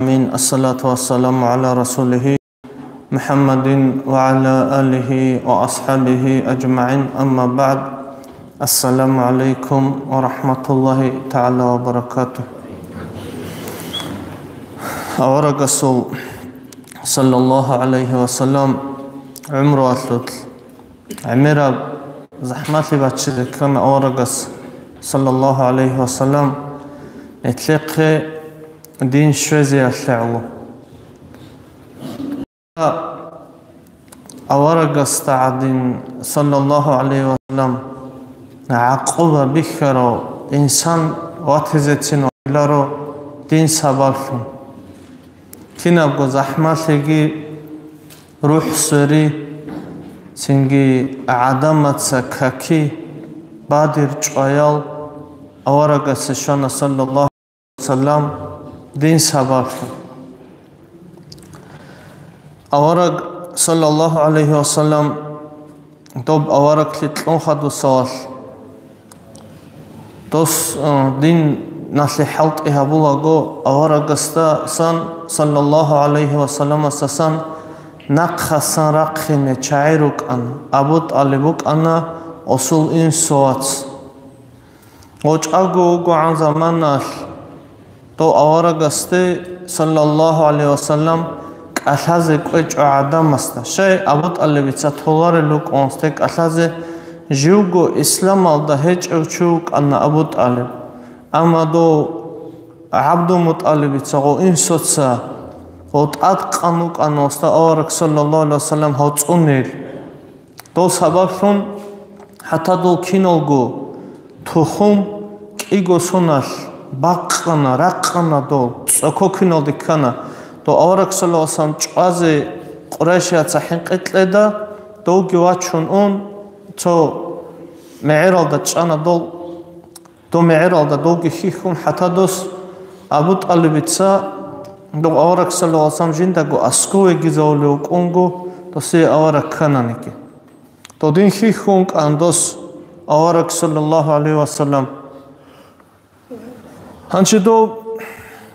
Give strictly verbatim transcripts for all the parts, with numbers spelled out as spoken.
العالمين. الصلاة والسلام على رسوله محمد وعلى آله وأصحابه أجمعين. أما بعد. السلام عليكم ورحمة الله تعالى وبركاته. Аварагасул, саллаллаху гӀалайхи ва саллам, гӀумруялъул гӀемераб захӀмалъи баччизе ккана аварагас, саллаллаху гӀалайхи ва саллам, нилъехъе дин щвезеялъе гӀоло. Аварагасда гӀадин, саллаллаху гӀалайхи ва саллам, гӀакъуба бихьарав инсан ватизецин виларо дин сабаблъун. Кинабго захӀмалъиги, рухӀ свери, цинги гӀадамаца каки, бадир чӀваял аварагасе щвана, саллаллаху гӀалайхи ва саллам, дин сабаблъун. Авараг, саллаллаху гӀалайхи ва саллам, доб авараглъи кьун хадусалалъ, дос, э, диналъе хӀалтӀи гьабулаго, аварагасдасан, саллаллаху гӀалайхи ва салламасдасан, нахъасан рахъине чагӀи рукӀана, Абу ТӀалиб вукӀана гъосул инсу вац. ГъочӀаго вугогӀан заманалъ дов аварагасде, саллаллаху гӀалайхи ва саллам, кӀалъазе кӀвечӀо гӀадамасда. Щай Абу ТӀалибица толарел рукӀун гъосде кӀалъазе, живго исламалда гьечӀев чи вукӀана Абу ТӀалиб. Амма дов ГӀабдулмутӀалибица, гъов инсуца, гъов тӀадкъан вукӀана гъосда авараг, саллаллаху гӀалайхи ва саллам, гьав цӀунел. Дол сабаблъун хӀатта дол киналго тухум кӀиго соналъ бакъана, ракъана дол, цӀоко киналде ккана. Дов авараг, саллаллаху гӀалайхи ва саллам, чӀвазе Къурайшияца хӀинкъи кьеда, довги вачун ун, цо мегӀералда чӀана дол. Дов мегӀералда довги хьихьун, хӀатта дос Абу ТӀалибица дов авараг, саллаллаху гӀалайхи ва саллам, жиндаго аскӀов вегизавулев вукӀунго, досие авараг ккананиги. Додин хьихьун кӀан дос авараг, саллаллаху гӀалайхи ва саллам. Гьанчи дов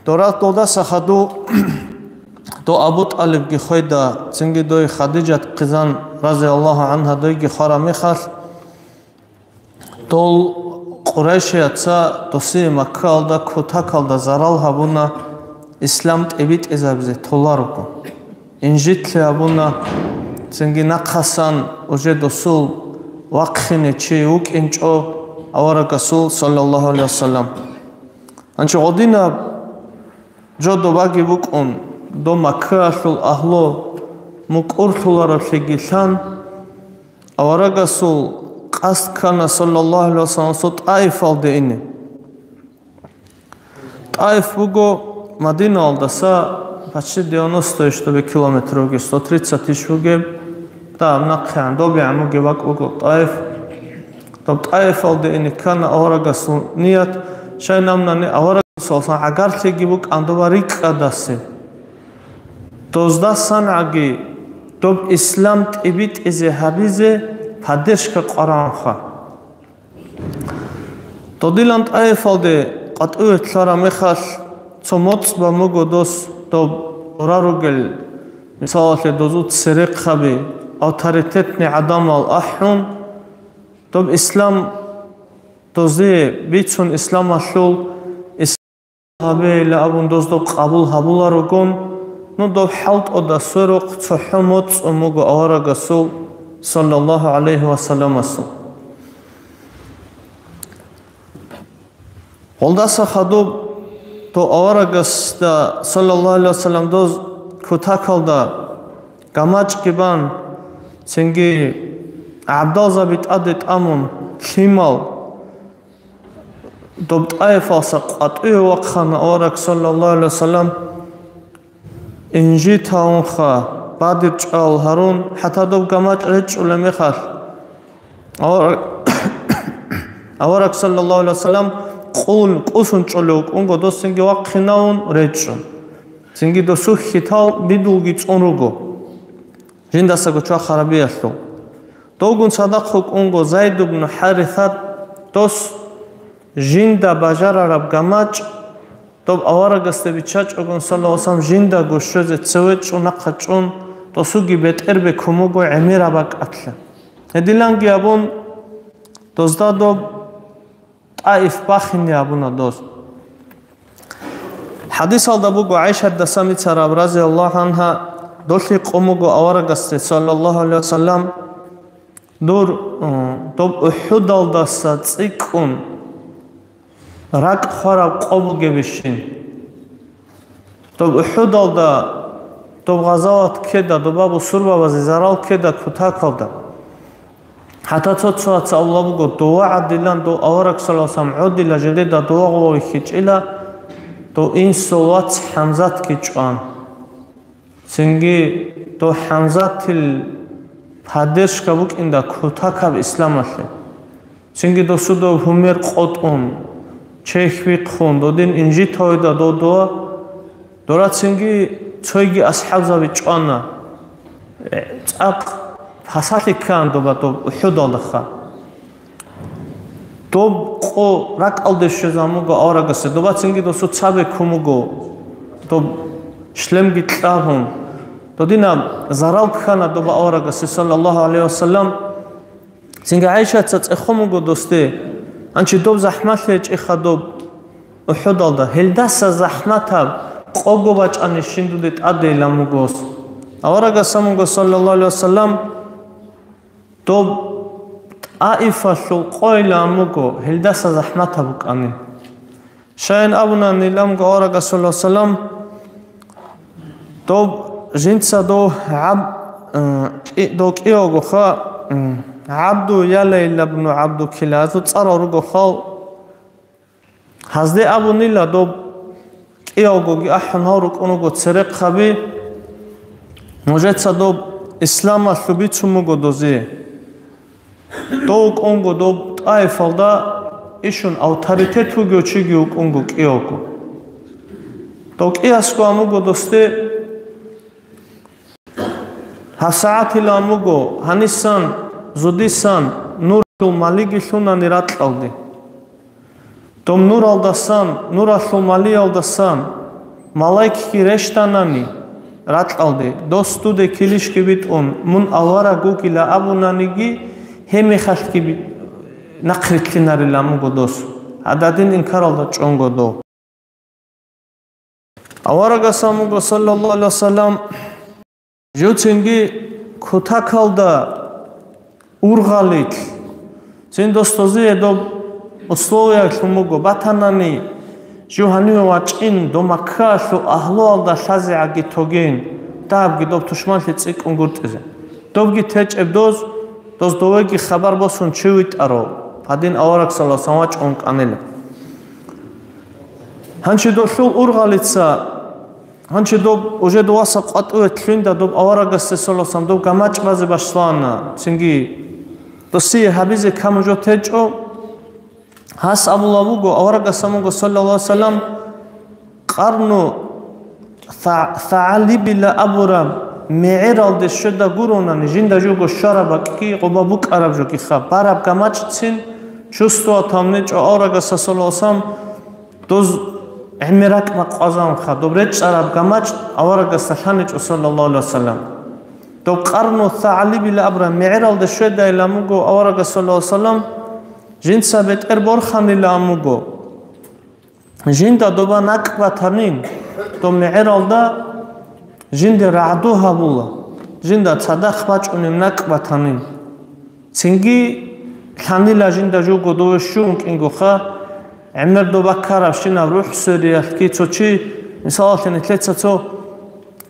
дора-, додаса хадув, дов Абу ТӀалибги хведа, цинги дой Хадижат хъизан, разияллаху гӀанха, дойги хвара мехалъ, дол къурайшияца досие Маккаялда кутакалда зарал гьабуна, ислам тӀибитӀизабизе толарого. Инжитлъи гьабуна, цинги нахъасан уже досул вахъине чи вукӀинчӀо аварагасул, саллаллаху гӀалайхи ва саллам. Гьанчи гъодинаб жо добаги букӀун, дов Маккаялъул агьлу мукӀурлъулараблъиги лъан, аварагасул къасд ккана, саллаллаху гӀалайхи ва саллам, ТӀаифалде ине. ТӀаиф буго Мадинаялдаса почти девяносто иш доби километр бугеб, сто тридцать иш бугеб, да, нахъегӀан, добегӀан бугеб бакӀ буго ТӀаиф. Доб ТӀаифалде ине ккана аварагасул ният, шайнамнани аварагасул гӀагарлъиги букӀан доба рикӀкӀадасе. Доздасан гӀаги доб ислам тӀибитӀизе гьабизе поддержка къваранха. Додилан ТӀаифалде къватӀиве лъара мехалъ, цо моцӀ бан буго дос доб дора ругел, мисалалъе, дозул церехъаби, авторитетный гӀадамал ахӀун, доб ислам дозие бицун, исламалъул гьабейилан абун, доздо къабул гьабуларогун, ну, доб хӀалтӀуда сверухъ цохӀо моцӀун буго аварагасул, саллаллаху гӀалайхи ва салламасул. Гъолдаса хадуб дов аварагасда, саллаллаху гӀалайхи ва саллам, доз кутакалда гамачӀги бан, цинги гӀабдалзаби тӀаде тӀамун, лъимал, доб ТӀаифалса къватӀиве вахъана авараг, саллаллаху гӀалайхи ва саллам, инжит гьавунха, бадиб чӀвал гьарун, хӀатта доб гамачӀ речӀчӀулеб мехалъ, авараг, авараг, саллаллаху гӀалайхи ва саллам, къулун, кӀусун чӀолев вукӀунго, дос цинги вахъинавун речӀчӀун. Цинги досул хьитал бидулги цӀун руго. Жиндасаго чвахараб биялъул. Довгун цадахъ вукӀунго Зайд ибн ХӀарисат, дос жинда бажарараб гамачӀ Доб аварагасде биччачӀогун, саллаллагьу гӀалайгьи ва саллам, жиндаго щвезе цеве чӀун, нахъа чӀун, досуги бетӀер бекун буго гӀемераб бакӀалъа. Гьединлъанги абун, дозда доб ТӀаиф бахине абуна дос. ХӀадисалда буго, ГӀайшатдаса бицараб, разияллагьу гӀангьа, долъи къун буго аварагасде, саллаллагьу гӀалайгьи ва саллам, дур, м, доб УхӀудалдаса цӀикӀкӀун ракӀ хвараб къо бугебищин. Доб УхӀудалда, доб гъазават ккеда, доба бусурбабазе зарал ккеда кутакалда. ХӀатта цо-цояца абула буго, дова гӀадилан дов авараг, саллаллагьу гӀалайгьи ва саллам, гӀодила жидеда дова гъоло вихьичӀила, дов инсул вац ХӀамзатги чӀван. Цинги дов ХӀамзатил поддержка букӀинда кутакаб исламалъе. Цинги досудаб гьумер къотӀун, чехь вихъун, додин инжит гьавида додуа, дора цинги цойги асхӀабзаби чӀвана, цӀакъ пасалъи ккан доба доб УхӀудалдаха. Доб къо ракӀалде щвезан буго аварагасе, доба цинги досу цабе ккун буго, доб шлемги кьабун. Додинаб зарал ккана доба аварагасе, саллаллагьу гӀалайгьи ва саллам. Цинги ГӀайшаца цӀехун буго досде, гьанчи доб захӀмалъи гьечӀеха доб УхӀудалда, гьелдаса захӀматаб къого бачӀани щин дуде тӀадейилан буго ос. Аварагас абун буго, саллаллагьу гӀалайгьи ва саллам, доб ТӀаифалъул къойилан буго, гьелдаса захӀматаб букӀани. Щайин абуна нилан аварагас, саллаллагьу гӀалайгьи ва саллам, доб жинца дов гӀаб-, э, кӀи-, дов кӀиявгоха, м, ГӀабду Ялайла бну ГӀабду Килазу цӀарал ругохал, гьазде абунила доб кӀиявгоги ахӀун гьав рукӀун руго церехъаби, нужеца доб исламалъу бицун буго дозе. Дов вукӀунго доб ТӀаифалда ишун авторитет вугев чиги вукӀунго кӀиявго. Дов кӀиясго амуго досде гьабсагӀатила амуго, гьанисан, зудисан, нуралъул малиги лъунани ракьалде. Доб нуралдасан, нуралъул малиялдасан малайкги рещтӀанани ракьалде, дос дуде килищги битӀун, мун авараг вугила абунаниги, гьеб мехалъги би-, нахърилълъинарилан буго дос, гьададин инкаралда чӀунго дов. Аварагас амуго, саллаллагьу гӀалайгьи ва саллам, жуцинги кутакалда ургъалилъ, цин дос дозие доб условиялъун буго, батанани, жив гьаниве вачӀин, доб Маккаялъул агьлуялда лъазегӀаги тоген, дагьабги доб тушманлъи цӀикӀкӀун гуртӀизе. Добги течӀеб доз, доз довеги хабар босун чи витӀаро, гьадин авараг, саллаллагьу гӀалайгьи ва саллам, вачӀун кӀанила. Гьанчи долъул ургъалица, гьанчи доб уже доваса къватӀуве лъугьинда доб аварагасде, саллаллагьу гӀалайгьи ва саллам, доб гамачӀ базе башлагьана, цинги досие гьабизе камун жо течӀо. Гьас абула буго, аварагас абун буго, саллаллагьу гӀалайгьи ва саллам, къарну Са-, СагӀалибила абураб мегӀералде щведа гуронани, жинда жого щвараб бакӀги къоба букӀараб жогиха, бараб гамачӀцин чувствовать гьабунечӀо аварагасда, саллаллагьу гӀалайгьи ва саллам, доз гӀемеракь бакъвазабунха, доб речӀчӀараб гамачӀ аварагасда лъаничӀо, саллаллагьу гӀалайгьи ва саллам. Доб къарну СагӀалибила абураб мегӀералде щведайилан буго аварагас, саллаллагьу гӀалайгьи ва саллам, жинца бетӀер борханилан буго. Жинда доба накӀ батанин, доб мегӀералда жинде рагӀду гьабула, жинда цадахъ бачӀунеб накӀ батанин. Цинги лъанила жинда жого дове щун вукӀингоха, гӀемер доба ккарабщинаб рухӀ свериялъги цо чи, мисалалъе, нилъеца цо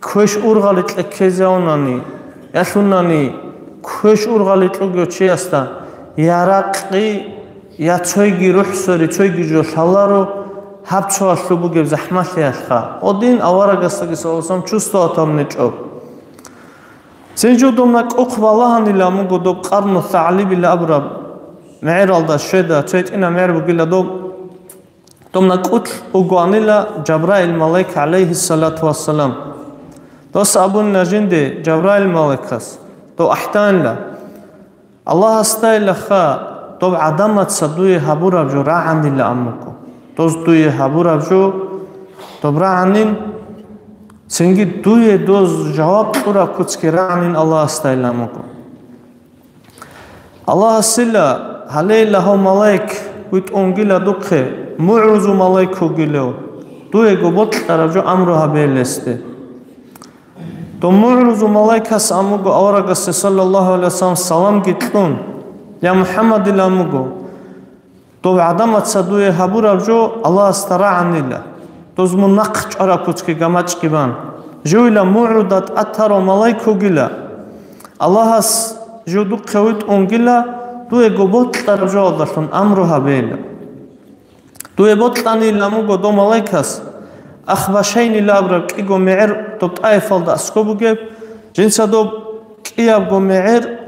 квеш ургъали кьеккезавунани, ялъунани квеш ургъали кьугев чиясда я ракъи, я цойги рухӀ сори, цойги жо лъаларо, гьаб цоялъул бугеб захӀмалъиялъха. Гьодин аварагасдаги, саллаллагьу гӀалайгьи ва саллам, чувствовать гьабунечӀо. Цин жо доб накӀухъ балагьанилан буго доб къарну СагӀалибила абураб мегӀералда щведа, цо гьитӀинаб мегӀер бугила доб. Доб накӀкӀулъ вугоанила Жабраил малаик, гӀалайгьиссалату вассалам. Дос абунила жинде Жабраил малаикас, дов ахӀданила. Аллагьасдайилаха, доб гӀадамаца дуе гьабураб жо рагӀанилаан буго. Доз дуе гьабураб жо Доб рагӀанин, цинги дуе доз жаваб кьураб куцги рагӀанин Аллагьасдайилан буго. Аллагьасила гьалейила гьав малаик витӀунгила духъе, мугӀрузу малаик вугилев, дуего бокьараб жо амру гьабейлесде. Доб мугӀрузу малаикас амуго аварагасде саллаллагьу гӀалайгьи вассалам саламги кьун: «Я МухӀаммадилан буго, дов гӀадамаца дуе гьабураб жо Аллагьасда рагӀанила, доз мун нахъ чӀвараб куцги гамачӀги бан. Живила мугӀруда тӀатарав малаик вугила, Аллагьас жив духъе витӀунгила, дуего бокьараб жоялдалъун амру гьабейила». Дуе бокьанила амуго дов малаикас, Ахбашайнила абураб кӀиго мегӀер доб ТӀаифалда аскӀоб бугеб, жинца доб кӀиябго мегӀер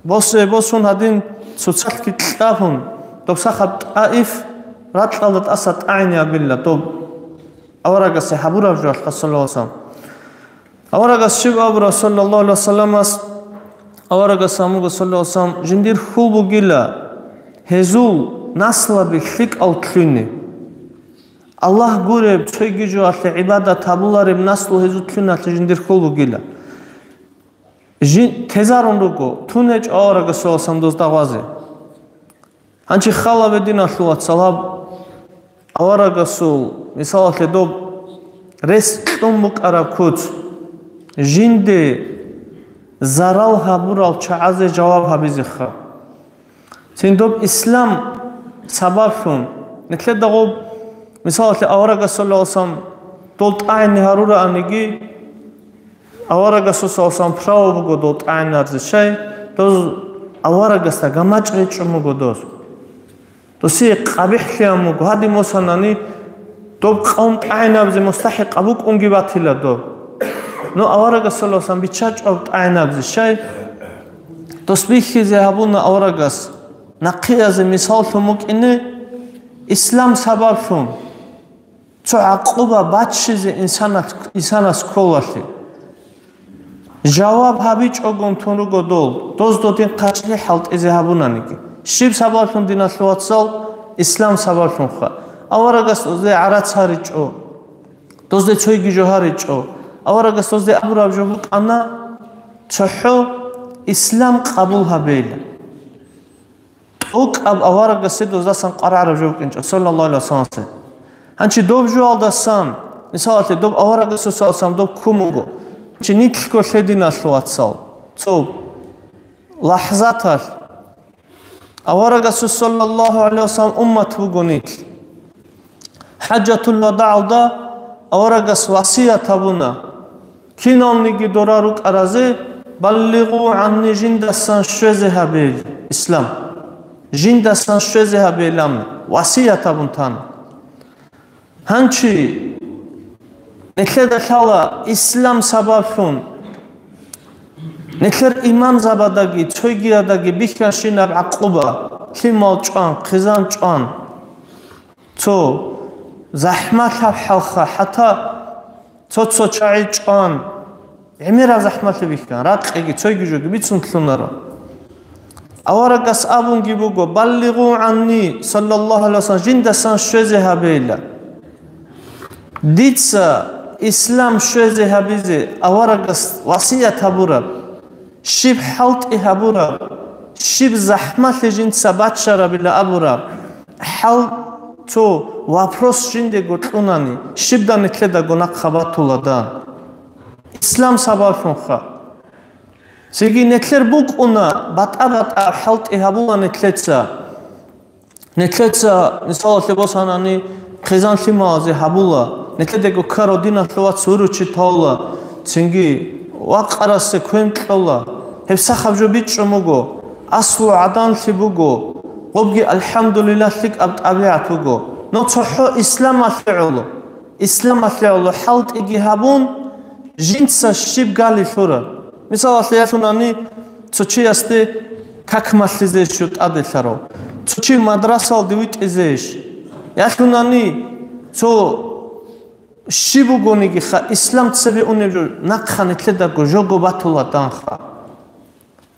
босе босун гьадин цоцалъги кьабун, доб сахаб ТӀаиф ракьалда тӀаса тӀагӀине абила доб аварагасе гьабураб жоялъ, саллаллагьу гӀалайгьи вассалам. Аварагас щиб абура, саллаллагьу гӀалайгьи вассаламас? Аварагас амуго, саллаллагьу гӀалайгьи вассалам, жиндир хьул бугила гьезул наслаби лъикӀал лъугьине. Аллагь гуреб, цойги жоялъе гӀибадат гьабулареб наслу гьезул лъугьиналъе жиндир хьул бугила. Жин-, тезарун руго, тун гьечӀо аварагас, саллаллагьу гӀалайгьи вассалам, дозда гъвазе. Гьанчи хала бе, диналъул вацал, гьаб аварагасул, мисалалъе, доб рес кьун букӀараб куц, жинде зарал гьабурал чагӀазе жаваб гьабизеха. Цин доб ислам сабаблъун, нилъеда гъоб, мисалалъе, аварагас, саллаллагьу гӀалайгьи вассалам, дол тӀагӀине гьарурааниги, аварагасул, саллаллагьу гӀалайгьи вассалам, право буго дол тӀагӀинарзе, щай? Доз аварагасда гамачӀ речӀчӀун буго доз. Досие къабихӀлъиан буго, гьадин босанани, доб къавм тӀагӀинабзе мустахӀикъаб букӀунги батила доб. Ну, аварагас, саллаллагьу гӀалайгьи вассалам, биччачӀо тӀагӀинабзе, щай? Дос бихьизе гьабуна аварагас, нахъиазе мисаллъун букӀине, ислам сабаблъун цо гӀакъуба баччизе инсанас, инсанас кколалъе. Жаваб гьабичӀогун тун руго дол, доз додин хъачӀлъи хӀалтӀизе гьабунаниги. Щиб сабаблъун, диналъул вацал? Ислам сабаблъунха. Аварагас дозде гӀарац гьаричӀо, дозде цойги жо гьаричӀо. Аварагас дозде абураб жо букӀана: «ЦохӀо ислам къабул гьабейилан». ТӀокӀаб аварагасе доздасан къваригӀараб жо букӀинчӀо, саллаллагьу гӀалайгьи вассалам. Гьанчи доб жоялдасан, мисалалъе, доб аварагасул, саллаллагьу гӀалайгьи вассалам, доб ккун буго. Гьанчи нилъго лъе, диналъул вацал, цо лахӀзаталъ аварагасул, саллаллагьу гӀалайгьи вассалам, уммат буго нилъ. ХӀаджатул вадагӀалда аварагас васият гьабуна, киналниги дора рукӀаразе: «Баллигъу гӀанни», жиндасан щвезе гьабе ислам. Жиндасан щвезе гьабе ламни васият гьабун тана. Гьанчи нилъеда лъала ислам сабаблъун нилъер имамзабадаги цойгиядаги бихьанщинаб гӀакъуба, лъимал чӀван, хъизан чӀван. Цо захӀмалъаб хӀалха, хӀатта цо-цо чагӀи чӀван, гӀемераб захӀмалъи бихьан, ракъиги, цойги жоги бицун лъунаро. Аварагас абунги буго: «Баллигъу гӀанни», саллаллагьу гӀалайгьи вассалам, жиндасан щвезе гьабейилан. Дица ислам щвезе гьабизе аварагас васият гьабураб, щиб хӀалтӀи гьабураб, щиб захӀмалъи жинца баччарабила абураб, хӀал цо вопрос жиндего кьунани, щибдан нилъедаго нахъа батула дан. Ислам сабаблъунха. Цинги нилъер букӀуна, батӀа-батӀа хӀалтӀи гьабула нилъеца. Нилъеца, мисалалъе босанани, хъизан-лъималазе гьабула, нилъедаго ккарав диналъул вац выручить гьавула, цинги вакъарасе квен кьола. Гьеб сахаб жо бичӀчӀун буго, аслу гӀаданлъи буго, гъобги, алхӀамдулиллагь, лъикӀаб тӀабигӀат буго. Но цохӀо исламалъе гӀоло, исламалъе гӀоло хӀалтӀиги гьабун, жинца щиб гали лъураб. Мисалалъе, ялъунани, цо чиясде как малъизейищ жо тӀаделъарав, цо чи мадрасалде витӀизейищ, ялъунани, цо щиб бугонигиха, ислам цебе унеб жо нахъа нилъедаго жого батула данха.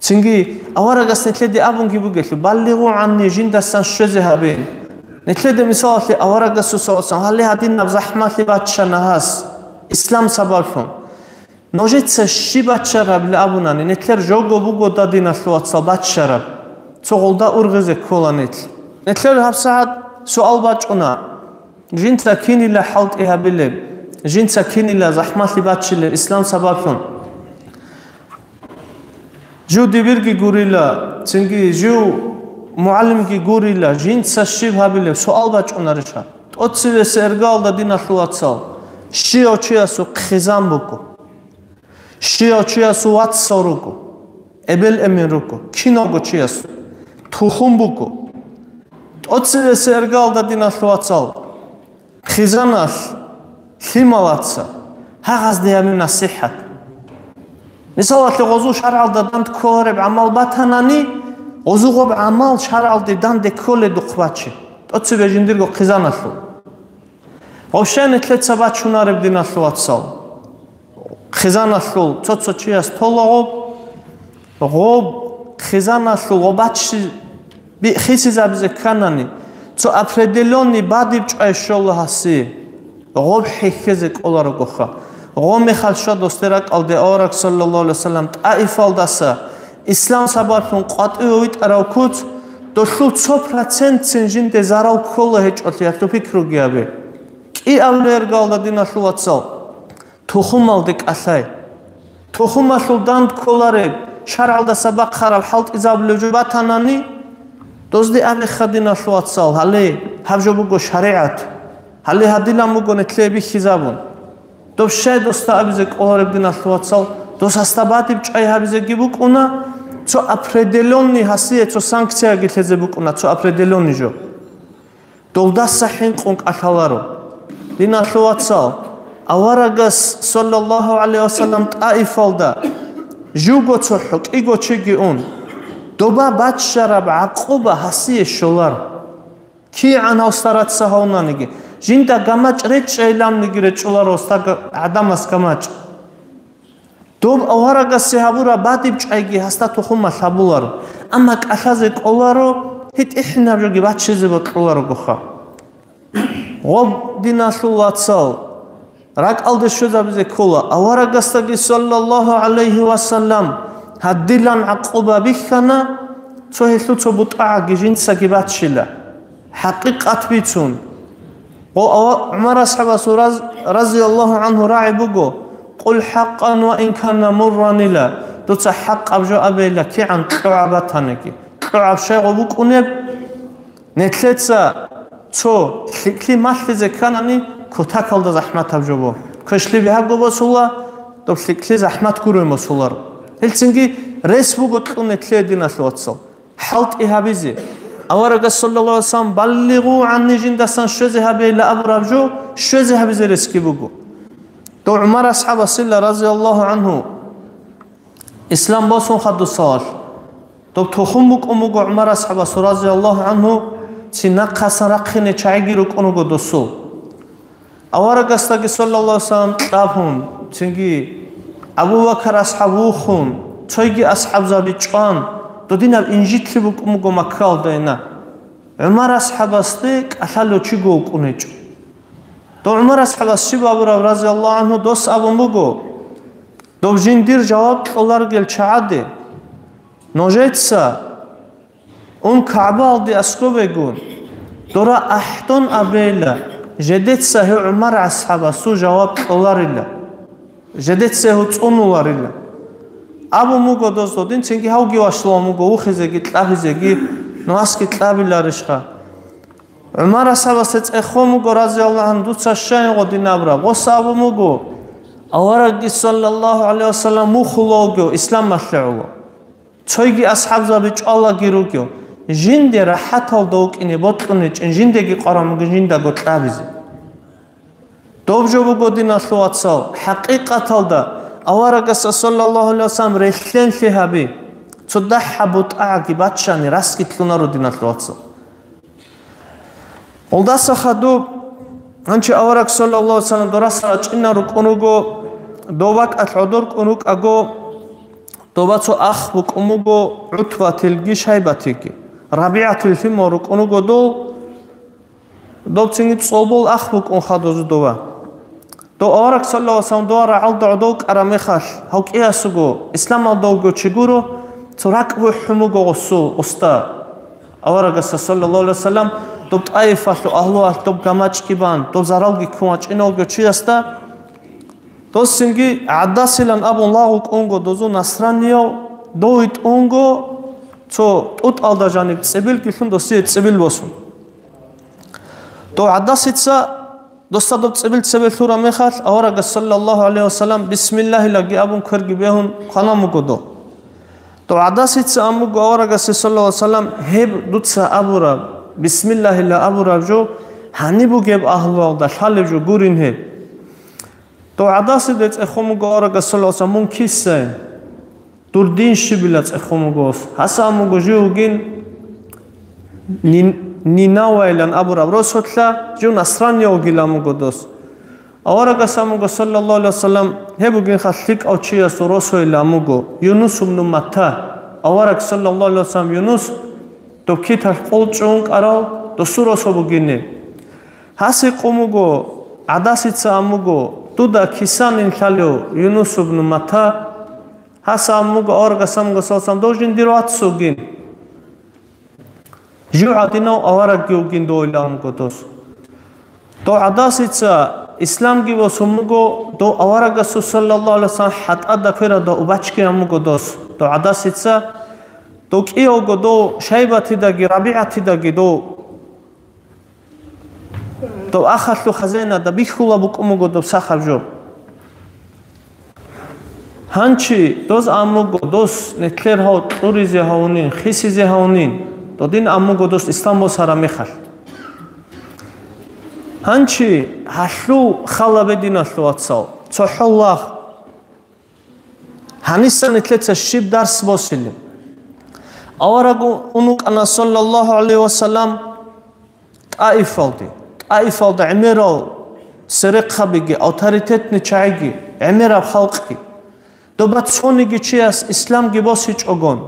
Цинги аварагас нилъеде абунги бугелъул: «Баллигъу гӀанни», жиндасан щвезе гьабе. Нилъеда мисалалъе аварагасул саллаллагьу гӀалайгьи ва саллам гьале гьадинаб захӀмалъи баччана гьас, ислам сабаблъун. Нужеца щиб баччарабли абунани, нилъер жого буго, диналъул вацал, баччараб. Цо гъолда ургъизе ккола нилъ. Нилъер гьабсагӀат суал бачӀуна, жинца кинила хӀалтӀи гьабилеб, жинца кинила захӀмалъи баччилеб ислам сабаблъун. Жив дибирги гурила, цинги жив мугӀалимги гурила, жинца щиб гьабилеб суал бачӀунарищха? ТӀоцебесеб иргаялда, диналъул вацал, щияв чиясул хъизан буго, щияв чиясул вацал руго, эбел-эмен руго, киналго чиясул тухум буго. ТӀоцебесеб иргаялда, диналъул вацал, хъизаналъ, лъималаца, гьагъазде гьабе насихӀат. Мисалалъе, гъозул шаргӀалда данде кколареб гӀамал батанани, гъозул гъоб гӀамал шаргӀалде данде кколедухъ бачи, тӀоцебе жиндирго хъизаналъул. Гъоб щай нилъеца бачунареб, диналъул вацал? Хъизаналъул цо-цо чияс тола гъоб, гъоб хъизаналъул гъоб бачи-, би-, хисизабизе кканани, цо определённый бадиб чӀвай щола гьасие, гъоб хӀехьезе кӀоларогоха. Гъоб мехалъ щва досде ракӀалде авараг, саллаллагьу гӀалайгьи ва саллам, ТӀаифалдаса ислам сабаблъун къватӀиве витӀарав куц, долъул цо процентцин жинде зарал ккола гьечӀолъи, гьалъул пикруги гьабе. КӀиабилеб иргаялда, диналъул вацал, тухумалде кӀалъай. Тухумалъул данде кколареб, шаргӀалдаса бахъараб хӀалтӀизабулеб жо батанани, дозде абеха, диналъул вацал, гьале гьаб жо буго шаригӀат, гьале гьадилан буго нилъее бихьизабун. Доб щай досда абизе кӀолареб, диналъул вацал? Дос гьасда бадиб чӀвай гьабизеги букӀуна, цо определённый гьасие цо санкцияги лъезе букӀуна, цо определённый жо. Долдаса хӀинкъун кӀалъаларо. Диналъул вацал, аварагас, саллаллагьу гӀалайгьи ва саллам, ТӀаифалда живго цохӀо кӀиго чиги ун, доба баччараб гӀакъуба гьасие щолар. КигӀан гьав стараться гьавунаниги, жинда гамачӀ речӀчӀайиланниги речӀчӀуларо гьасда га-, гӀадамас гамачӀ. Доб аварагасе гьабураб бадиб чӀвайги гьасда тухумалъ гьабуларо, амма кӀалъазе кӀоларо, гьитӀихӀинаб жоги баччизе бокьуларогоха. Гъоб, диналъул вацал, ракӀалде щвезабизе ккола, аварагасдаги, саллаллагьу гӀалайгьи ва саллам, гьадилан гӀакъуба бихьана, цо гьелъул цо бутӀагӀаги жинцаги баччила, хӀакъикъат бицун. Гъо-, ава-, ГӀумар асхӀабасул раз-, разияллагьу гӀангьу рагӀи буго: «Къул хӀакъан ва ин кана мурранила», дуца хӀакъаб жо абейила, кигӀан кьогӀаб батаниги. КьогӀаб щайгъо букӀунеб? Нилъеца цо лъикӀлъи малъизе кканани, кутакалда захӀматаб жо бо. Квешлъи бигьаго босула, доб лъикӀлъи захӀмат гурони босуларо. Гьелцинги рес буго кьун нилъее, диналъул вацал. ХӀалтӀи гьабизе. Аварагас, саллаллагьу гӀалайгьи ва саллам, «Баллигъу гӀанни», жиндасан щвезе гьабейилла абураб жо, щвезе гьабизе ресги буго. Дов ГӀумар асхӀабасила, разияллагьу гӀангьу, ислам босун хадусалалъ, доб тухум букӀун буго ГӀумар асхӀабасул, разияллагьу гӀангьу, цин нахъасан рахъине чагӀиги рукӀун руго досул. Аварагасдаги, саллаллагьу гӀалайгьи ва саллам, кьабун, цинги Абу Бакар асхӀаб вухун, цойги асхӀабзаби чӀван, додинаб инжитлъи букӀун буго Маккаялда ина. ГӀумар асхӀабасде кӀалъалев чиго вукӀун гьечӀо. Дов ГӀумар асхӀабас щиб абураб, разияллагьу гӀангьу, дос абун буго: «Доб жиндир жаваб кьоларгел чагӀаде, нужеца ун КагӀбаялде аскӀобегун, дора ахӀдон абейилла, жедеца гьев ГӀумар асхӀабасул жаваб кьоларила, жедеца гьев цӀунуларила». Абун буго дос додин, цинги гьавги вашлъун вуго вухизеги кьабизеги, нугьасги кьабиларищха. ГӀумар асхӀабасда цӀехон буго, разияллагьу гӀангьу, дуца щай гъодин абураб? Гъос абун буго, аварагги, саллаллагьу гӀалайгьи ва саллам, вухула вугев исламалъе гӀоло. Цойги асхӀабзаби чӀвалаги ругев, жинде рахӀаталда вукӀине бокьун гьечӀин, жиндеги къваран бугин жиндаго кьабизе. Доб жо буго, диналъул вацал, хӀакъикъаталда аварагасда, саллаллагьу гӀалайгьи ва саллам, релълъенлъи гьаби, цо дагьаб бутӀагӀаги баччани расги лъунаро, диналъул вацал. Гъолдаса хадуб, гьанчи авараг, саллаллагьу гӀалайгьи ва саллам, дораса рачӀина рукӀун руго, дов бакӀалъ гӀодор кӀун рукӀаго, доба цо ах букӀун буго ГӀутбатилги Шайбатилги. РабигӀатил лъимал рукӀун руго дол. Дов цинги цӀолбол ах букӀун хадузу дова. Дов авараг саллаллаху алейхи ва саллям дова рагӀалда гӀодов кӀара мехалъ, гьав кӀиясуго, исламалда вугев чи гуро, цо ракӀ бухӀун буго гъусул уста. Аварагасда саллаллаху алейхи ва саллям доб ТӀаифалъул агьлуялъ доб гамачӀги бан, доб заралги ккун вачӀинав вугев чиясда, досинги гӀадасилан абун лагъу кӀунго дозу насранияв, дов витӀунго цо тӀутӀалда жаниб цӀибилги лъун досие цӀибил босун. Дов гӀадасица досда доб цӀибил цебе лъура мехалъ, аварагас саллаллаху гӀалайгьи вассалам бисмиллагьилаги абун кверги бегьун хванамуго дов. Дов гӀадасица амуго аварагасе саллаллаху гӀалайгьи вассалам, гьеб дуца абураб, бисмиллагьила абураб жо, гьаниб бугеб агьлуялда лъалеб жо гурин гьеб. Дов гӀадасиде цӀехун буго аварагас саллаллаху гӀалайгьи вассалам, мун кисай? Дур дин щибила цӀехун буго ос. Гьаса амуго жив вугин Нин-, Нинавайлан абураб росулъа, жив насрани вугила амуго дос. Аварагас амуго саллаллаху гӀалайгьи вассалам, гьеб бугинха лъикӀав чиясул росойила амуго, Юнус ибну Матта. Авараг саллаллаху гӀалайгьи вассалам Юнус, доб киталъ къолчӀун кӀарав, досул росо бугине. Гьасе къун буго, гӀадасица амуго, дуда кисанин лъалев Юнус ибну Матта, гьаса амуго аварагас амуго саллаллаху гӀалайгьи вассалам, дов жиндир вацгин. Жив гӀадинав аварагги вугин довила амуго дос. Дов гӀадасица исламги босун буго, дов аварагасул саллаллаху гӀалайгьи вассалам хӀатӀада кверада убачги амуго дос. Дов гӀадасица, дов кӀиявго дов Шайбатидаги РабигӀатидаги дов Дов ахалъул хазаинада бихьула букӀун буго доб сахаб жо. Гьанчи доз амуго дос нетлъер гьав кьуризе гьавунин, хисизе гьавунин, додин амуго дос ислам босара мехалъ. Гьанчи гьалъул хала бединалъул вацал, цохӀо лагъ. Гьаниса нетлъеца щиб дарс босилеб? Авараг унукъана, саллаллаху гӀалайгьи вассалам, ТӀаифалде. ТӀаифалда гӀемерал серехъабиги, авторитетный чагӀиги, гӀемераб халкъги. Доба цониги чияс исламги босичӀогон,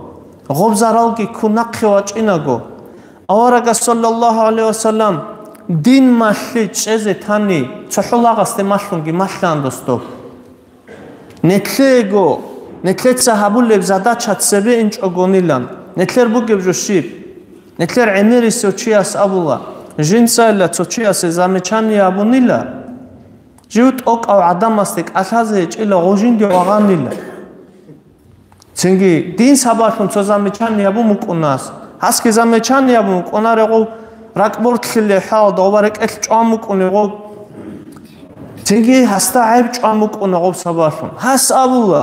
гъоб заралги ккун нахъе вачӀинаго, аварагас, саллаллаху гӀалайгьи вассалам, дин малъи чӀезе тани, цохӀо лагъасде малъунги малъан дос доб. Нетлъего, нетлъеца гьабулеб задача цебе инчӀогонилан, нетлъер бугеб жо щиб? Нетлъер гӀемерисев чияс абула, жинцайилла цо чиясе замечание абунила, жив тӀокӀав гӀадамасде кӀалъазе гьечӀила гъожинде вагъанила. Цинги дин сабаблъун цо замечание абун букӀунас. Гьасги замечание абун букӀунарегъов, ракӀ бортлъилел хӀалда гъоба рекӀелъ чӀван букӀунегъов. Цинги гьасда гӀайб чӀван букӀунегъов сабаблъун. Гьас абула,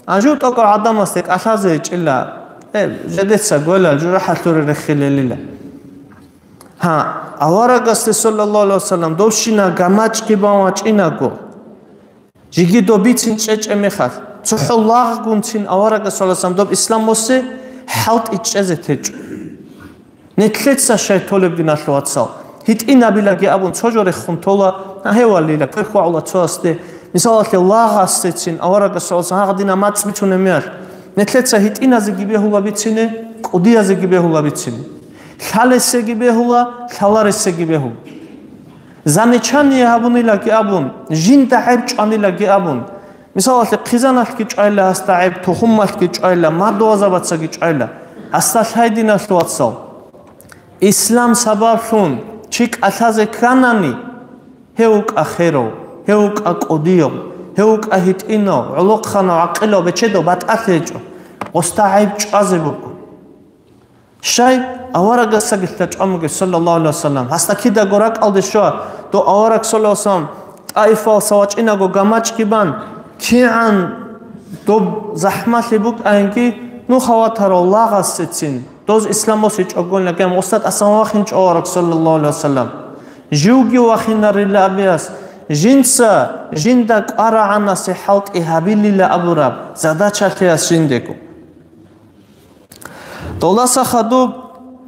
анжу тӀокӀав гӀадамасде кӀалъазе гьечӀила, э, жедеца гвелал жужахӀалъуре реххилелила. Гьа, аварагасде, саллаллаху гӀалайгьи вассалам, довщина гамачӀги бан вачӀинаго. Жиги доб бицин чӀечӀеб мехалъ, цохӀо лагъгунцин аварагас, саллаллаху гӀалайгьи вассалам, доб исламасе хӀалтӀи чӀезе течӀо. Нетлъеца щай толеб, диналъул вацал? ГьитӀинабилаги абун цо жо рехун тола, гьевалила, квер хьвагӀула цоясде, мисалалъе, лагъасдецин аварагас, саллаллаху гӀалайгьи вассалам, гьагъадина мацӀ бицунеб мехалъ, нетлъеца гьитӀиназе гибегьула бицине, кӀудиязе гибегьула бицине. Лъалесеги бегьула, лъаларесеги бегьула. Замечание гьабунилаги абун, жинда гӀеб чӀванилаги абун, мисалалъе, хъизаналъги чӀвайла гьасда гӀеб, тухумалъги чӀвайла, мадугьазабацаги чӀвайла, гьасда лъай, диналъул вацал. Ислам сабаблъун чи кӀалъазе кканани, гьев вукӀа херав, гьев вукӀа кӀудияв, гьев вукӀа гьитӀинав, гӀолохъанав, гӀакъилав, бечедав, батӀалъи гьечӀо, гъосда гӀеб чӀвазе буго. Щай аварагасагилъа чӀван бугеб, саллаллаху гӀалайгьи вассалам, гьасда кидаго ракӀалде щва, дов авараг, саллаллаху гӀалайгьи вассалам, ТӀаифалса вачӀинаго гамачӀги бан, кигӀан доб захӀмалъи букӀаинги, нуха ватарав лагъасецин, доз исламасе чӀогон лагьам, гъосда тӀасан вахинчӀо авараг, саллаллаху гӀалайгьи вассалам. Живги вахинарила абиас, жинца жинда кӀварагӀанасе хӀалтӀи гьабилила абураб задачалъеяс жиндего. Доласа хадуб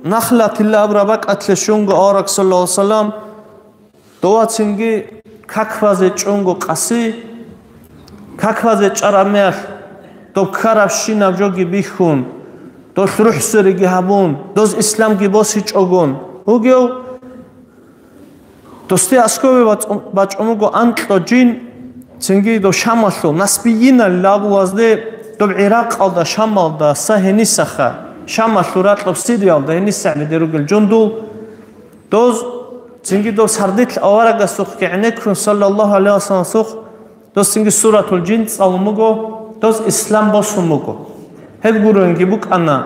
Нахлатилла абураб бакӀалъе щунго авараг, саллаллаху гӀалайгьи вассалам, довацинги как базе чӀунго къаси, как базе чӀараб мехалъ, доб ккарабщинаб жоги бихьун, долъ рухӀсериги гьабун, доз исламги босичӀогон вугев, Досде аскӀове бачӀун буго анкьго жин, цинги дов Шамалъул, насбийинал лагъулазде, доб ГӀиракъалда, Шамалда, са гьенисаха, Шамалъул ракьаб Сириялда гьенисагӀ бедер ругел жундул, доз цинги дов сардилъ аварагасухъги гӀенеккун, саллаллагьу гӀалайгьи вассаламасухъ, доз цинги суратул жин цӀалун буго, доз ислам босун буго. Гьеб гуренги букӀана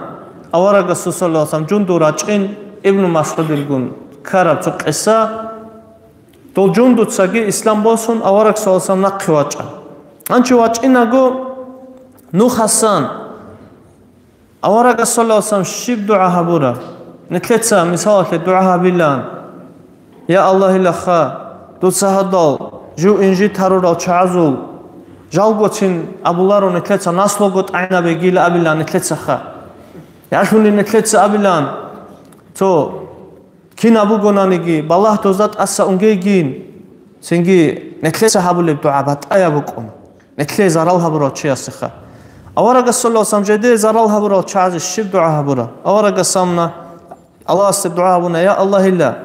аварагасул, саллаллагьу гӀалайгьи вассалам, жундул рачӀин Ибну МасгӀудилгун ккараб цо къиса. Дол жундуцаги ислам босун, авараг, саллаллагьу гӀалайгьи вассалам, нахъе вачӀа. Гьанчо вачӀинаго нухасан, аварагас, саллаллагьу гӀалайгьи вассалам, щиб дугӀа гьабура? Нилъеца, мисалалъе, дугӀа гьабилан: «Я Аллагьилаха, дуца гьадал жив инжит гьарурал чагӀазул жалгоцин абуларо, нилъеца наслуго тӀагӀинабегила», абилан нилъецаха. Ялъуни нилъеца абилан: «Цо кинаб бугонаниги, балагь дозда тӀаса унгейгин». Цинги нилъеца гьабулеб дугӀа батӀаяб букӀун, нилъее зарал гьабурал чиясеха. Аварагас, саллаллагьу гӀалайгьи вассалам, жеде зарал гьабурал чагӀазе щиб дугӀа гьабура? Аварагас амна Аллагьасде дугӀа гьабуна: «Я Аллагьила,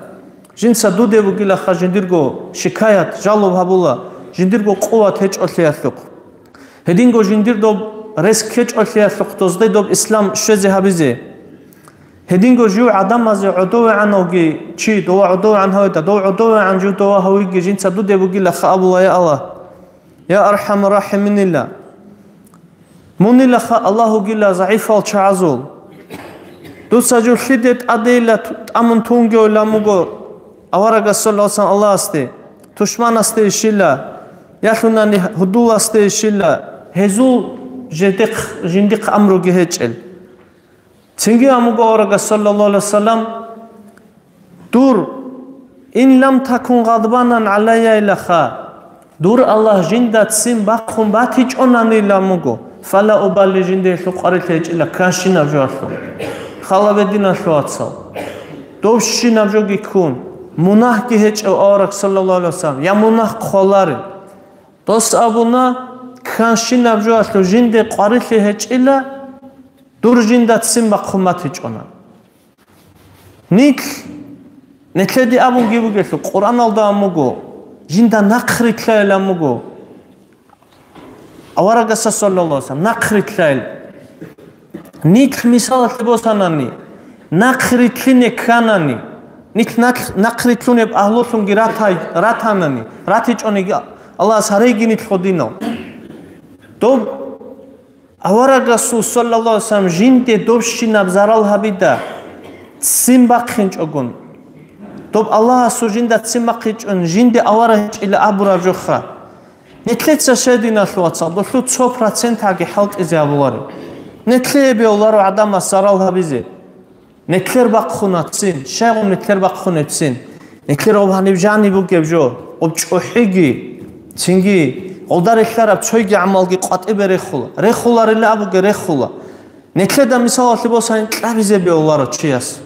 жинца дуде бугилаха жиндирго шикаят, жалоб гьабула, жиндирго къуват гьечӀолъиялъухъ. Гьединго жиндир доб рес ккечӀолъиялъухъ дозде доб ислам щвезе гьабизе. Гьединго жив гӀадамазе гӀодовегӀанавги чи, дова гӀодовегӀан гьаведа, дов гӀодовегӀан жив дова гьавиги жинца дуде бугилаха», абула, я Аллагь. Я АрхӀамуррахӀиминила, мунилаха Аллагь вугила загӀипал чагӀазул. Дуца жив лъиде тӀадейила ту-, тӀамун тунгевилан буго аварагас, саллаллагьу гӀалайгьи вассалам, Аллагьасде, тушманасде ишила, ялъунани гьудуласде ишила, гьезул жедехъ-, жиндихъ амруги гьечӀел. Цинги амуго аварагас, саллаллагьу гӀалайгьи вассалам: «Дур, ин лам такун гъадбанан гӀалайя илаха, дур Аллагь жинда ццин бахъун батичӀонанила муго, фала убали, жинде гьелъул къварилъи гьечӀила кканщинаб жоялъул». Хала бе, диналъул вацал. Дов щинаб жоги ккун, мунагьги гьечӀев авараг, саллаллагьу гӀалайгьи вассалам, я мунагь хъваларел. Дос абуна, кканщинаб жоялъул жинде къварилъи гьечӀила, дур жинда ццин бахъун батичӀона. Нилъ, нилъеде абунги бугелъул, Къуръаналда ан буго, жинда нахърилълъайилан буго. Аварагаса, саллаллагьу гӀалайгьи вассалам, нахърилълъайил. Нилъ мисалалъе босанани, нахърилълъине кканани, нилъ нахъ-, нахърилълъунеб агьлулъунги ратай-, ратанани, ратичӀониги Аллагьас гьарейги нилъ гъодинал. Доб Аварагасул, саллаллагьу гӀалайгьи вассалам, жинде добщинаб зарал гьабида, ццин бахъинчӀогун, доб Аллагьасул жинда ццин бахъинчӀун, жинде авараг гьечӀила абураб жоха. Нилъеца щай, диналъул вацал, долъул цо процентаги хӀалтӀизе гьабуларо. Нилъее бегьуларо гӀадамас зарал гьабизе. Нилъер бахъунацин, щайгун нилъер бахъунецин? Нилъер гъоб гьаниб жаниб бугеб жо, гъоб чӀухӀиги, цинги гъолда релълъараб цойги гӀамалги къватӀибе рехула. Рехуларила абуге, рехула. Нилъеда мисалалъе босани кьабизе бегьуларо чияс.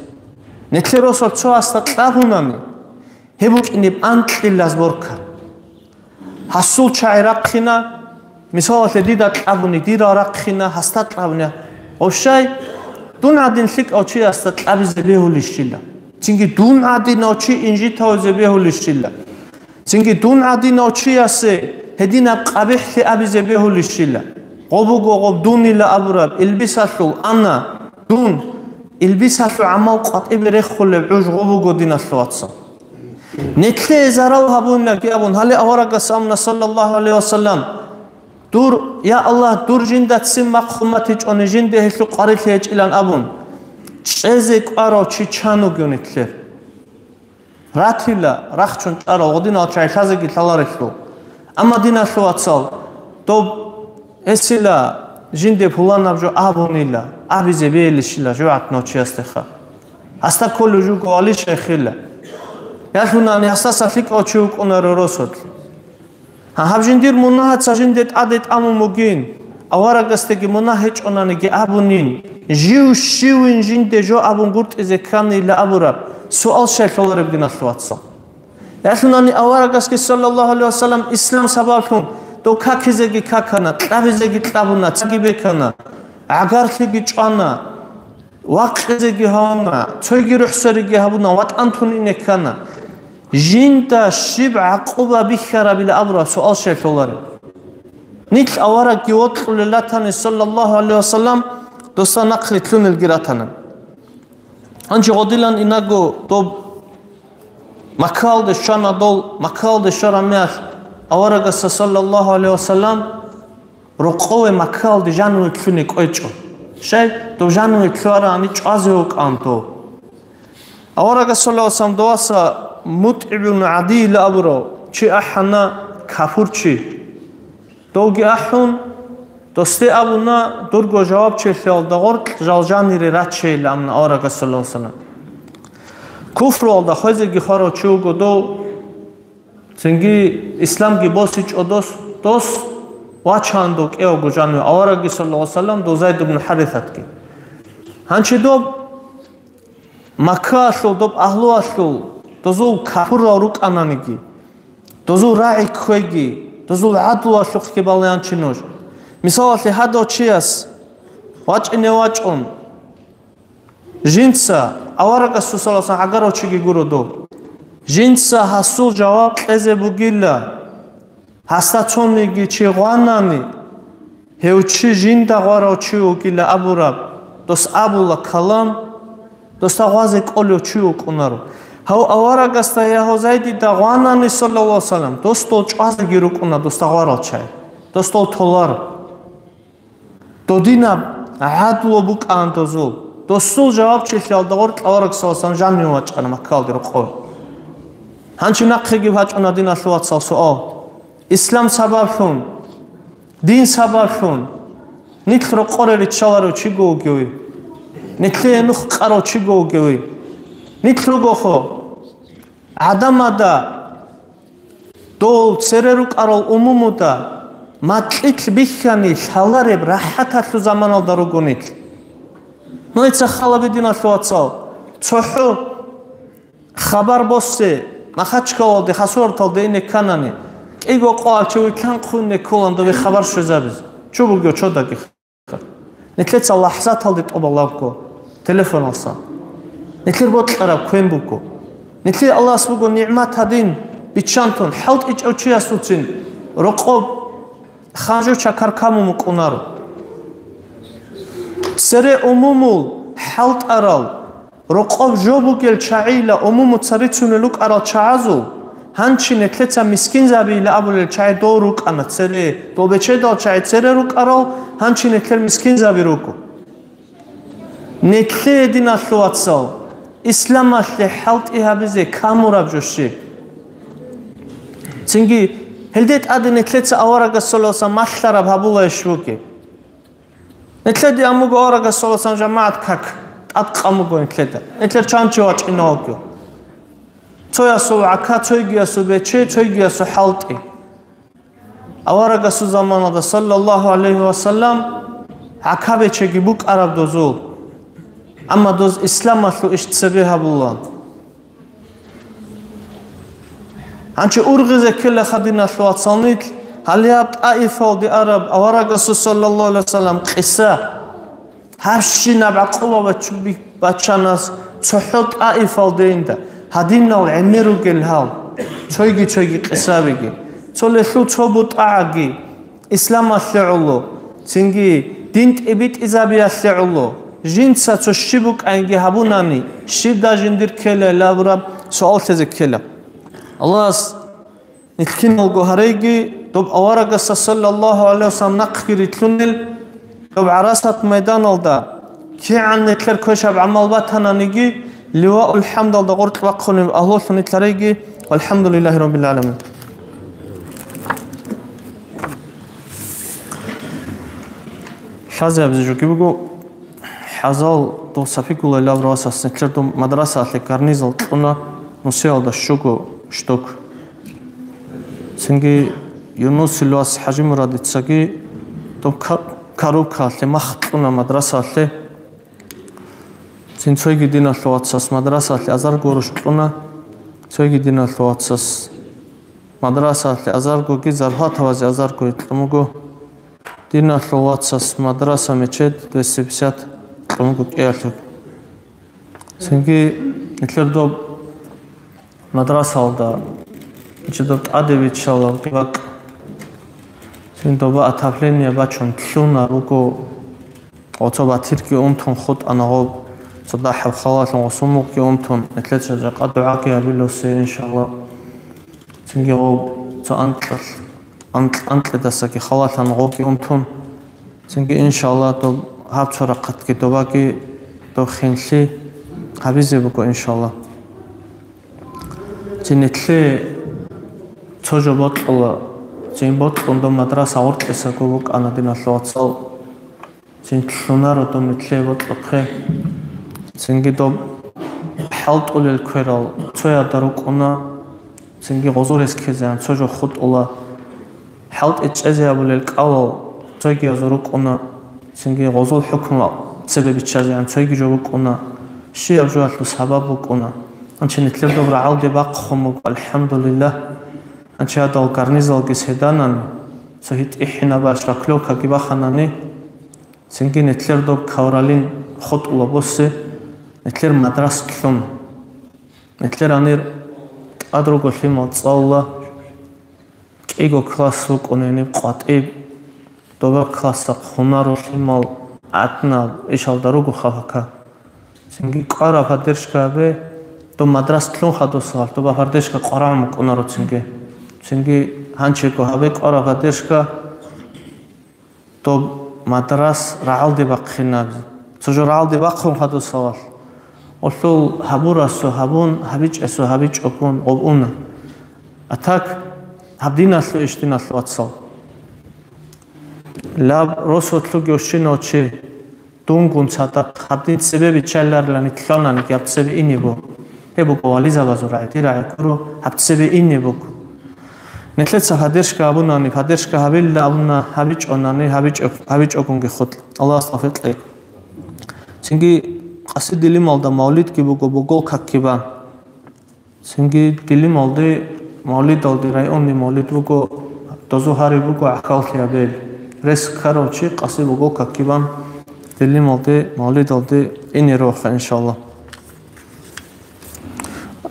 Нилъер росулъ цоясда кьабунани, гьеб букӀинеб анкьила сборка. Гьасул чагӀи рахъина, мисалалъе, дида кьабуни, дира рахъина, гьасда кьабуни. Гъоб щай, дун гӀадин лъикӀав чиясда кьабизе бегьулищила? Цинги дун гӀадинав чи инжитавизе бегьулищила? Цинги дун гӀадинав чиясе гьединаб къабихӀлъи абизе бегьулищила? Гъоб буго гъоб дунила абураб, илбисалъул ана, дун, илбисалъул гӀамал къватӀибе рехулеб гӀуж гъоб буго, диналъул вацал. Нилъее зарал гьабунаги абун, гьале аварагас амна, саллаллагьу гӀалайгьи вассалам, дур, я Аллагь, дур жинда ццин бахъун батичӀони, жинде гьелъул къварилъи гьечӀилан абун, чӀезе кӀварав чи чан вугев нилъер? Ратила, рахчун чӀарал гъодинал чагӀи лъазеги лъаларелъул. Амма, диналъул вацал, доб гьесила жинде пуланаб жо абунила, абизе бегьилищила жугьутӀнав чиясдеха? Гьасда кколев жуго вали шайхила. Ялъунани гьасдаса лъикӀав чи вукӀунаро росулъ. Гьа, гьаб жиндир мунагьаца жинде тӀаде тӀамун бугин, аварагасдаги мунагь гьечӀонаниги абунин, жив щивин жинде жо абун гуртӀизе кканила абураб суал щай лъолареб, диналъул вацал? Ялъунани аварагасги, саллаллагьу гӀалайгьи вассалам, ислам сабаблъун дов какизеги какана, кьабизеги кьабуна, цаги бекана, гӀагарлъиги чӀвана, вакъизеги гьавуна, цойги рухӀсариги гьабуна, ватӀан тун ине ккана. Жинда щиб гӀакъуба бихьарабила абураб суал щай лъолареб? Нилъ аварагги вокьулел ратани, саллаллагьу гӀалайгьи вассалам, досда нахъ рилълъунелги ратана. Гьанже гъодилан инаго доб Маккаялде щвана дол, Маккаялде щвараб мехалъ аварагасда, саллаллагьу гӀалайгьи вассалам, рокъове Маккаялде жаниве лъугьине кӀвечӀо. Щай, дов жаниве лъугьарани чӀвазе вукӀан дов. Аварагас, саллаллагьу гӀалайгьи вассалам, доваса МутӀигӀ ибн ГӀадийила абурав чи ахӀана, капурчи. Довги ахӀун, досде абуна, дурго жавабчилъиялда гъоркь жал жанире рачейилан абуна аварагас, саллаллагьу гӀалайгьи вассалам. Куфруялда хвезеги хварав чи вуго дов, цинги исламги босичӀо дос, дос вачан дов кӀеваго жаниве, аварагги, саллаллагьу гӀалайгьи вассалам, дов Зайд ибн ХӀарисатги. Гьанчи доб Маккаялъул доб агьлуялъул дозул капурал рукӀананиги, дозул рагӀи кквеги, дозул гӀадлуялъухъги балаянчи нуж. Мисалалъе, гьадав чияс вачӀине вачӀун, жинца аварагасул саласан гӀагарав чиги гуро доб. Жинца гьасул жаваб кьезе бугилла. Гьасда цониги чи гъванани, гьев чи жинда гъварав чи вугила абураб, дос абула калам, досда гъвазе кӀолев чи вукӀунаро. Гьав аварагасда я гьав Зайдида гъванани, саллаллагьу гӀалайгьи вассалам, дос дол чӀвазеги рукӀуна досда гъварал чагӀи, дос дол толаро. Додинаб гӀадлу букӀан дозул. Досул жавабчилъиялда гъоркь авараг саласан жаниве вачӀана Маккалде рокъове. Гьанчи нахъеги вачӀуна, диналъул вацал, суал. Ислам сабаблъун, дин сабаблъун, нилъ рокъоре риччаларев чиго вугеве? Нилъее нух къарав чиго вугеве? Нилъ ругохъо, гӀадамада, дол цере рукӀарал умумуда макьилъ бихьани лъалареб рахӀаталъул заманалда руго нилъ. Нужеца хал гьабе, диналъул вацал, цохӀо хабар босе, Махачкалалде, хасурталде ине кканани, кӀиго къоялъ чи вилълъанхъуне кколан добе хабар щвезабизе. Чу бугев чодаги. Нилъеца лахӀзаталде тӀубалабго телефоналсан. Нилъер бокьараб квен буго. Нилъее Аллагьас буго нигӀмат гьадин, биччантун, хӀалтӀичӀев чиясулцин рокъоб ханжу чакар камун букӀунаро. Цере умумул хӀалтӀарал, рокъоб жо бугел чагӀийила умумуца рицунел рукӀарал чагӀазул, гьанчи нилъеца мискинзабийила абулел чагӀи дол рукӀана цере, дол бечедал чагӀи цере рукӀарал, гьанчи нилъер мискинзаби руго. Нилъее, диналъул вацал, исламалъе хӀалтӀи гьабизе камураб жо щиб? Цинги, гьелде тӀаде нилъеца аварагасуласан малъараб гьабулайищ бугеб? Нилъеде амуго аварагасуласан жамагӀат как, тӀадкъан буго нилъеда. Нилъер чанчи вачӀинавго. Цоясул гӀака, цойгиясул бече, цойгиясул хӀалтӀи. Аварагасул заманалда, саллаллагьу гӀалайгьи ва саллам, гӀака-бечеги букӀараб дозул. Амма доз исламалъул иш цебе гьабула. Гьанчи ургъизе ккела, диналъул вацал, нилъ гьалияб ТӀаифалде араб аварагасул, саллаллагьу гӀалайгьи ва саллам, къиса. Гьабщинаб гӀакъуба бач-, бачанас цохӀо ТӀаифалдейинда, гьадинал гӀемер ругел гьал, цойги-цойги къисабиги, цолелъул цо бутӀагӀаги исламалъе гӀоло, цинги дин тӀибитӀизабиялъе гӀоло, жинца цо щиб букӀайинги гьабунани, щибда жиндир ккелайилан абураб суал лъезе ккела. Аллагьас Нилъ киналго гьарейги, доб аварагасда, саллаллагьу гӀалайгьи ва саллам, нахъги рилълъунел, доб ГӀарасат майданалда, кигӀан нилъер квешаб гӀамал батананиги, Ливаул-ХӀамдалда гъоркь бахъунеб агьлулъун нилъ гьарейги, валхӀамдулиллагьи раббил гӀаламин. Лъазе абизе жоги буго, ХӀазал дов Сапигулайилан абурав васас нилъер доб мадрасаялъе карнизал кьуна, нусиялда щуго штук. Цинги Юнусил вас ХӀажимурадицаги доб ка-, коробкаялъе мах кьуна мадрасаялъе. Цин цойги диналъул вацас мадрасаялъе азарго гъурущ кьуна, цойги диналъул вацас мадрасаялъе азаргоги зарплатабазе азарго кьун буго. Диналъул вацас мадраса, мечеть двести пятьдесят кьун буго кӀиялъул. Цинги нилъер доб Мадрасалда жидер тӀаде биччалабги бакӀ. Цин доба отопление бачун лъуна руго, оцо батирги унтун хутӀана гъоб, цо дагьаб халалъун гъосумухъги унтун, нилъеца жакъа дугӀаги гьабилосе, иншалла. Цинги гъоб цо анкьал-, анкь-, анкьидасаги халалъан гъобги унтун, цинги, иншалла, доб гьаб цо рахъатги добаги доб хинлъи гьабизе буго, иншалла. Цин нилъее цо жо бокьула, цин бокьун доб мадраса гъоркьисаго букӀана, диналъул вацал. Цин лъунаро доб нилъее бокьухъе. Цинги доб хӀалтӀулел кверал цояда рукӀуна, цинги гъозорес ккезегӀан цо жо хутӀула. ХӀалтӀи чӀезе абулел кӀалал цойгиязул рукӀуна, цинги гъозул хӀукму цебе биччазегӀан цойги жо рукӀуна, щияб жоялъул сабаб букӀуна. Гьанчи нилъер доб рагӀалде бахъун буго, алхӀамдулиллагь. Гьанчи гьадал гарнизалги седанани, цо гьитӀи хӀинаб шпаклёвкаги баханани, цинги нилъер доб ковролин хутӀула босе, нилъер мадрас лъун. Нилъер гьанир тӀад руго лъимал цӀалула, кӀиго класс букӀуна гьениб къватӀиб, доба классахъ гьунаро лъимал гӀаднаб ишалда руго хабака. Цинги кӀвараб поддержка гьабе, доб мадрас лъун хадусалъ, доба поддержка къварагӀун букӀунаро цинги. Цинги гьанчего гьабе кӀвараб поддержка, доб мадрас рагӀалде бахъинаб. Цо жо рагӀалде бахъун хадусалъ, гъолъул гьабурасу гьабун, гьабичӀесу гьабичӀогун гъоб уна. А так, гьаб диналъу иш, диналъу вацал. Лаб росулъуги ущинав чи, дунгун цадахъ гьаб дин цебе биччаларилан лъанани гьаб цебе ине буго. Гьеб буго вализабазул рагӀи, дир рагӀи гуро, гьаб цебе ине буго. Нилъеца поддержка гьабунани, поддержка гьабилла абуна, гьабичӀонани, гьабичӀо-, гьабичӀогунги хутӀ. Аллагьас тавфикъ кье. Цинги къаси Дилималда мавлидги буго, буго каккибан. Цинги Дилималде мавлидалде, районный мавлид буго, дозу гьари буго гӀахьаллъи гьабел. Рес ккарав чи къаси буго каккибан Дилималде мавлидалде ине рохъа, иншалла.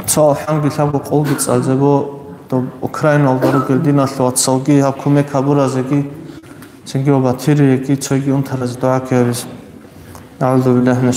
Цо алхӀамги лъабго къулги цӀалзабо, доб Украиналда ругел диналъул вацалги, гьаб кумек гьабуразеги, цинги ва батириеги, цойги унтаразе дугӀаги гьабизе. أعوذ بالله من